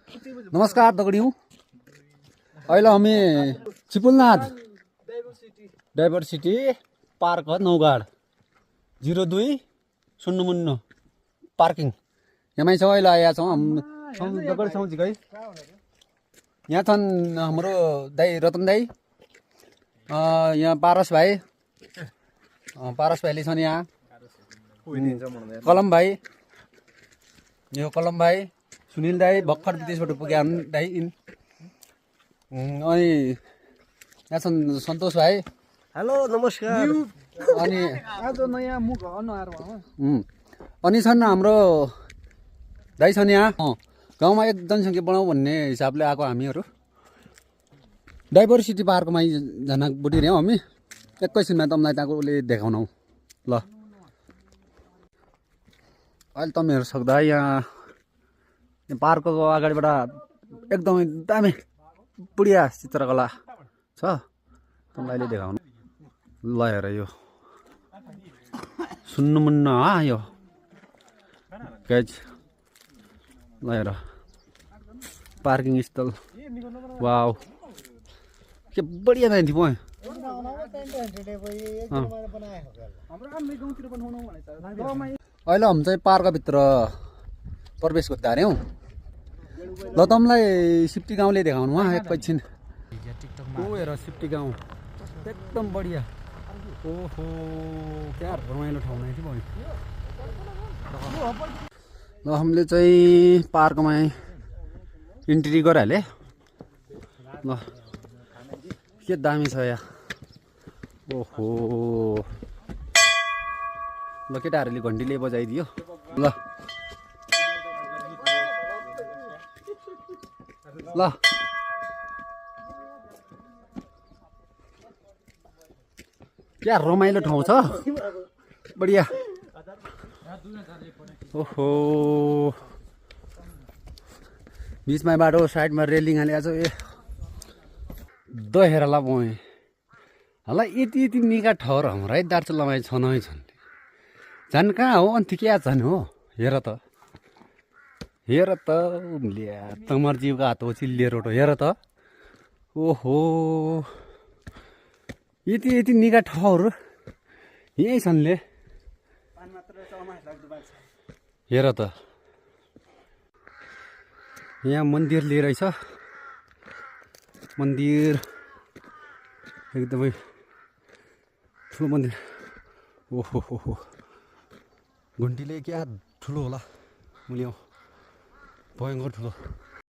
नमस्कार दगड़ियों। अहिले हामी चिपुलनाथ डाइभर्सिटी पार्क नौगाड 0200 पार्किङ यमै छौँ। अहिले आएका छौँ दगड छौँ झिकै। यहाँ छन् हाम्रो दाइ रतन दाइ, यहाँ पारस भाइले छन्, यहाँ कलम भाइ, यो कलम भाइ, सुनिल दाई भर्खर विदेशबाट पुगे दाई इन, अनि यहाँ छन् सन्तोष भाइ। हेलो नमस्कार। अनि आज नयाँ मुख अनुहार अनि छन् हाम्रो दाइ छन् यहाँ। गाउँमा एक जनसङ्ख्या बढाउँ भन्ने हिसाबले आएको हामीहरू डाइभर्सिटी पार्कमा जान बुटिरहेँ हामी। एकैछिनमा तपाईँलाई त्यहाँको उसले देखाउनु ल। अहिले तपाईँ हेर्न सक्दा यहाँ पार्कको अगाडिबाट एकदमै दामी बुढिया चित्रकला छ, तपाईँलाई अहिले देखाउनु ल। हेर यो सुन्नुहुन्न यो गाइज, ल हेर पार्किङ स्थल। वाउ के बढिया दाइ थियो। अहिले हामी चाहिँ पार्कभित्र प्रवेश गर्दा अरे हौ। ल तपाईँलाई सिप्टी गाउँले देखाउनु एकैछिन। हेर सिप्टी गाउँ एकदम बढिया। ओहो क्या रमाइलो ठाउँ नै थियो। ल हामीले चाहिँ पार्कमा इन्ट्री गरिहालेँ। ल के दामी छ यहाँ। ओहो ल केटाहरूले घन्टीले बजाइदियो। ल ल क्या रमाइलो ठाउँ छ, बढिया। ओहो बिचमा बाटो साइडमा रेलिङ हालेको छ। ए दहेर ला पाएँ होला। यति निका ठहर हाम्रो है दार्चुलामा छन् है छन्। झन् कहाँ हो अन्त क्या झन् हो। हेर त ल्या तमरजीवको हात हो चिल्लिएर रोटो। हेर त ओहो यति निका ठाउँहरू यहीँ छन्ले। हेर त यहाँ मन्दिर लिएर रहेछ। मन्दिर एकदमै ठुलो मन्दिर। ओहो हो घन्टीले क्या ठुलो होला मुल्य, भयङ्कर ठुलो।